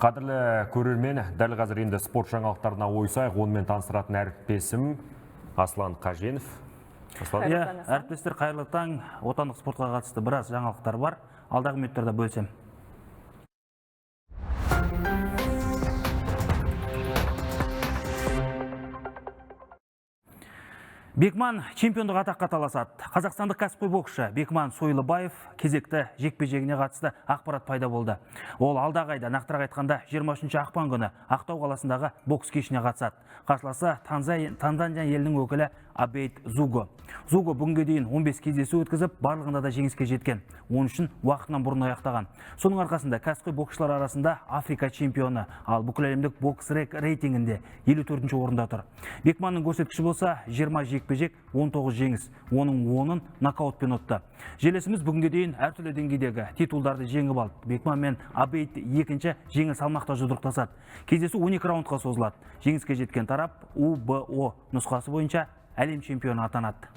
Қадірлі көрермен, дәл қазір енді спорт жаңалықтарына ойысайық. Онымен таныстыратын әріптесім Аслан Қаженов. Аслан. Иә, әріптестер, қайырлы таң. Отандық спортқа қатысты біраз жаңалықтар бар. Алдағы минуттарда бөлсем. Бекман чемпиондық атаққа таласады. Қазақстандық кәсіпқой боксшы Бекман Сойлыбаев кезекті жекпе-жегіне қатысты ақпарат пайда болды. Ол алдағы айда, нақтырақ айтқанда 23 ақпан күні Ақтау қаласындағы бокс кешіне қатысады. Қарсыласы Танзания елінің өкілі Абейд Зуго. Зуго бүгінге дейін 15 кездесу өткізіп, барлығында да жеңіске жеткен. 13-ін уақытынан бұрын аяқтаған. Соның арқасында кәсіпқой боксшылар арасында Африка чемпионы, ал бүкіләлемдік бокс рейтингінде 54-ші орында тұр. Бекманның көрсеткіші болса 20 жекпе-жек, 19 жеңіс, оның 10-ын нокаутпен ұтты. Жерлесіміз бүгінге дейін әртүрлі деңгейдегі титулдарды жеңіп алды. Бекман мен Абейд екінші жеңіл салмақта жұдырықтасады. Кездесу 12 раундқа созылады. Жеңіске жеткен тарап УБО нұсқасы бойынша әлем чемпионы атанады.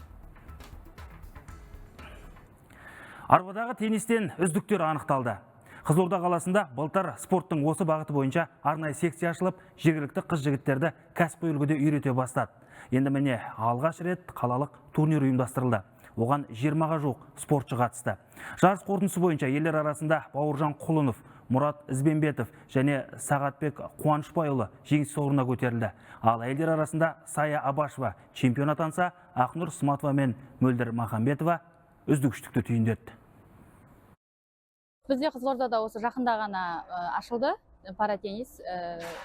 Арбадағы теннистен үздіктер анықталды. Қызылорда қаласында былтыр спорттың осы бағыты бойынша арнайы секция ашылып, жергілікті қыз жігіттерді кәсіпқой үлгіде үйрете бастады. Енді міне алғаш рет қалалық турнир ұйымдастырылды. Оған 20-ға жуық спортшы қатысты. Жарыс қорытындысы бойынша ерлер арасында Бауыржан Құлынов, Мұрат Ізбенбетов және Сағатбек Қуанышбайұлы жеңіс тұғырына көтерілді. Ал әйелдер арасында Сая Абашева чемпион атанса, Ақнұр Сматова мен Мөлдір Махамбетова үздік үштікті түйіндетті. Бізде Қызылордада осы жақында ғана ашылды паратеннис.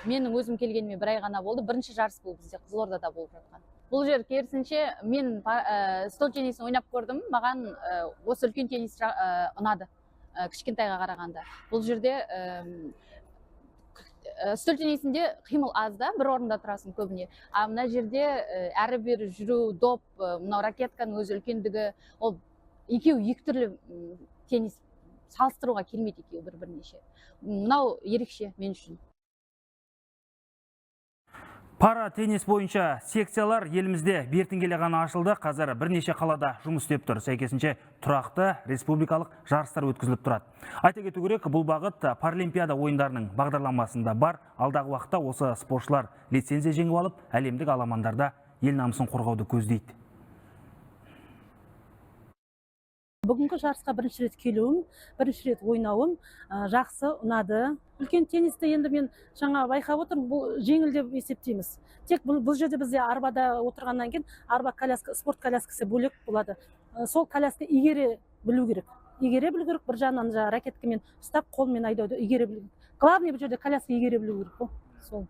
Менің өзім келгеніме бір ай ғана болды. Бірінші жарыс бұл бізде Қызылордада болып жатқан. Бұл жер керісінше мен стол теннисін ойнап көрдім. Маған осы үлкен теннис ұнады, кішкентайға қарағанда. Бұл жерде стол теннисінде қимыл аз да, бір орында тұрасың көбіне. А мына жерде әрі бері жүру, доп, мынау ракетканың өзі үлкендігі, ол екеуі екі түрлі теннис, салыстыруға келмейді екеуі бір-бірінше. Мынау ерекше мен үшін. Пара теннис бойынша секциялар елімізде бертін келе ғана ашылды. Қазір бірнеше қалада жұмыс істеп тұр. Сәйкесінше тұрақты республикалық жарыстар өткізіліп тұрады. Айта кету керек, бұл бағыт Паралимпиада ойындарының бағдарламасында бар. Алдағы уақытта осы спортшылар лицензия жеңіп алып, әлемдік аламандарда ел намысын қорғауды көздейді. Бүгінгі жарысқа бірінші рет келуім, бірінші рет ойнауым, жақсы ұнады. Үлкен теннисті енді мен жаңа байқап отырмын, бұл жеңіл деп есептейміз. Тек бұл жерде бізде арбада отырғаннан кейін арба коляска, спорт коляскасы бөлек болады. Сол коляска игере білу керек. Игере білу керек, бір жағынан жаңа ракеткамен ұстап, қолмен айдауды игере білу керек. Главный бұл жерде коляска игере білу керек қой. Сол.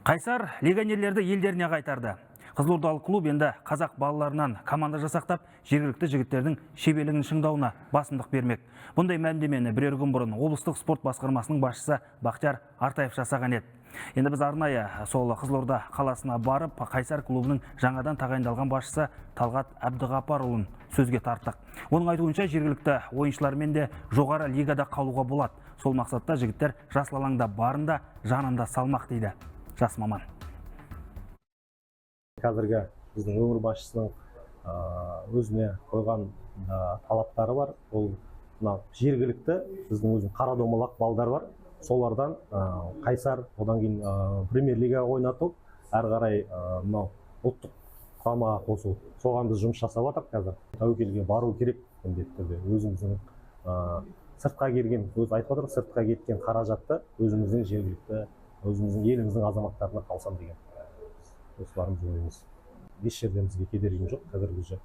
Қайсар легионерлерді елдеріне қайтарды. Қызылордалық клуб енді қазақ балаларынан команда жасақтап, жергілікті жігіттердің шеберлігін шыңдауына басымдық бермек. Бұндай мәлімдемені бірер күн бұрын облыстық спорт басқармасының басшысы Бақтияр Артаев жасаған еді. Енді біз арнайы сол Қызылорда қаласына барып, Қайсар клубының жаңадан тағайындалған басшысы Талғат Әбдіғапарұлын сөзге тарттық. Оның айтуынша, жергілікті ойыншылармен де жоғары лигада қалуға болады. Сол мақсатта жігіттер жасыл алаңда барында жанында салмақ дейді жас маман. Қазіргі біздің өңір басшысының өзіне қойған талаптары бар. Ол мына жергілікті біздің өзінің қара домалақ балдар бар. Солардан Қайсар, одан кейін премьер-лигаға ойнатып, әрі қарай мынау ұлттық құрамаға қосу. Соған біз жұмыс жасап жатырмыз қазір. Тәуекелге бару керек міндетті түрде. Өзіміздің сыртқа келген, өзі айтып отыр, сыртқа кеткен қаражатты өзіміздің жергілікті, өзіміздің еліміздің азаматтарына қалсам деген осыларымыз ойымыз. Еш жерден бізге кедергі жоқ. Қазір уже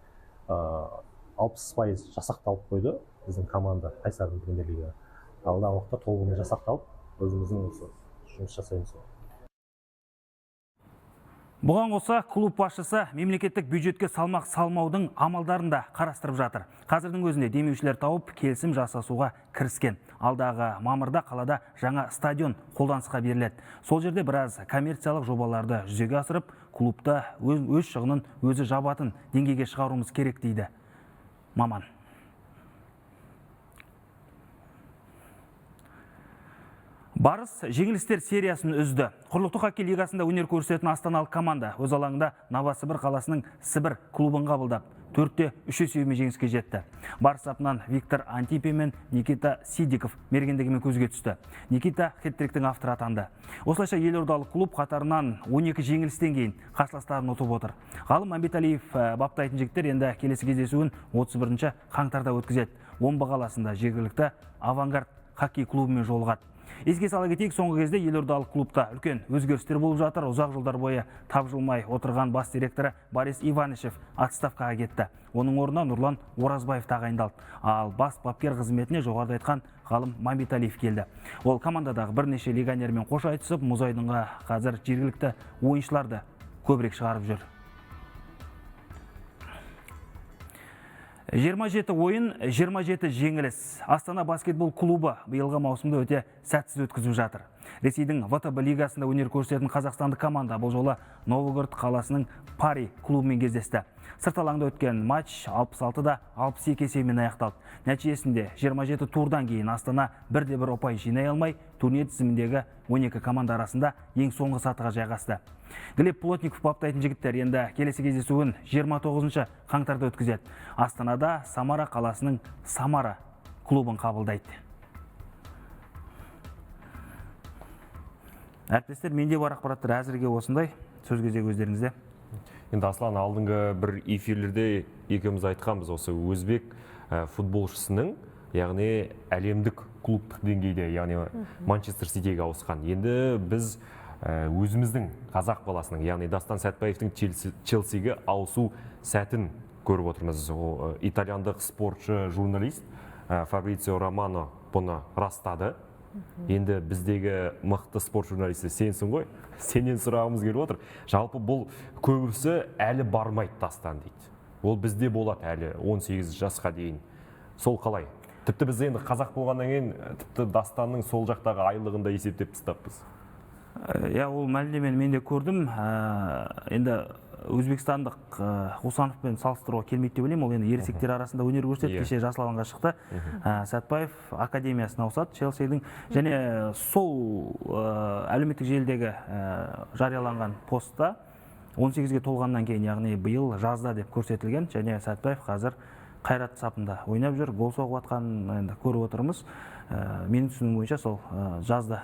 60% жасақталып қойды біздің команда Қайсардың премьер-лигаға. Алдағы уақытта толығымен жасақталып, өзіміздің осы жұмыс жасаймыз. Бұған қоса клуб басшысы мемлекеттік бюджетке салмақ салмаудың амалдарын да қарастырып жатыр. Қазірдің өзінде демеушілер тауып, келісім жасасуға кіріскен. Алдағы мамырда қалада жаңа стадион қолданысқа беріледі. Сол жерде біраз коммерциялық жобаларды жүзеге асырып, клубта өз шығынын өзі жабатын деңгейге шығаруымыз керек дейді маман. Барыс жеңілістер сериясын үзді. Құрлықтық хоккей лигасында өнер көрсететін астаналық команда өз алаңында Новосібір қаласының Сібір клубын қабылдап, 4-3 есебімен жеңіске жетті. Барыс сапынан Виктор Антипин мен Никита Сидиков мергендігімен көзге түсті. Никита хет-триктің авторы атанды. Осылайша елордалық клуб қатарынан 12 жеңілістен кейін қарсыластарын ұтып отыр. Ғалым Мәмбеталиев баптайтын жігіттер енді келесі кездесуін 31 қаңтарда өткізеді. Омбы қаласында жергілікті Авангард хоккей клубымен жолығады. Еске сала кетейік, соңғы кезде елордалық клубта үлкен өзгерістер болып жатыр. Ұзақ жылдар бойы тапжылмай отырған бас директоры Борис Иванышев отставкаға кетті. Оның орнына Нұрлан Оразбаев тағайындалды. Ал бас бапкер қызметіне жоғарыда айтқан Ғалым Мәмбеталиев келді. Ол командадағы бірнеше легионермен қош айтысып, мұз айдынға қазір жергілікті ойыншыларды көбірек шығарып жүр. 27 ойын, 27 жеңіліс. Астана баскетбол клубы биылғы маусымды өте сәтсіз өткізіп жатыр. Ресейдің ВТБ лигасында өнер көрсететін қазақстандық команда бұл жолы Новгород қаласының Пари клубымен кездесті. Сырт алаңда өткен матч 66-62 есебімен аяқталды. Нәтижесінде 27 турдан кейін Астана бірде-бір ұпай жинай алмай, турнир тізіміндегі 12 команда арасында ең соңғы сатыға жайғасты. Глеб Плотников баптайтын жігіттер енді келесі кездесуін 29 қаңтарда өткізеді. Астанада Самара қаласының Самара клубын қабылдайды. Әріптестер, менде бар ақпараттар әзірге осындай. Сөз кезегі өздеріңізде. Енді Аслан, алдыңғы бір эфирлерде екеуміз айтқанбыз, осы өзбек футболшысының, яғни әлемдік клубтық деңгейде, яғни Манчестер Ситиге ауысқан. Енді біз өзіміздің қазақ баласының, яғни Дастан Сәтбаевтың Челсиге ауысу сәтін көріп отырмыз. Ол итальяндық спортшы, журналист Фабрицио Романо бұны растады. Енді біздегі мықты спорт журналисті сенсің ғой, сенен сұрағымыз келіп отыр. Жалпы бұл көбісі әлі бармайды Дастан дейді. Ол бізде болады әлі 18 жасқа дейін. Сол қалай? Тіпті біз енді қазақ болғаннан кейін тіпті Дастанның сол жақтағы айлығын да есептеп тастаппыз. Иә, ол мәлімдемені мен де көрдім. Енді өзбекстандық Хусановпен салыстыруға келмейді деп ойлаймын. Ол енді ересектер арасында өнер көрсетті, кеше жасыл алаңға шықты. Сәтбаев академиясына ауысады Челсидің. Және сол әлеуметтік желідегі жарияланған постта 18-ге толғаннан кейін, яғни биыл жазда деп көрсетілген. Және Сәтбаев қазір Қайрат сапында ойнап жүр, гол соғып жатқанын енді көріп отырмыз. Менің түсінігім бойынша сол жазда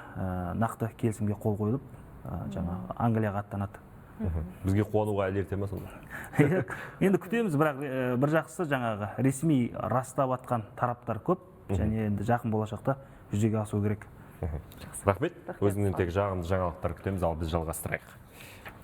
нақты келісімге қол қойылып, жаңа Англияға аттанады. Бізге қуануға әлі ерте ме сонда? Енді күтеміз, бірақ бір жақсысы жаңағы ресми растап атқан тараптар көп, және енді жақын болашақта жүзеге асу керек. Рахмет. Өзіңнен тек жағымды жаңалықтар күтеміз, ал біз жалғастырайық.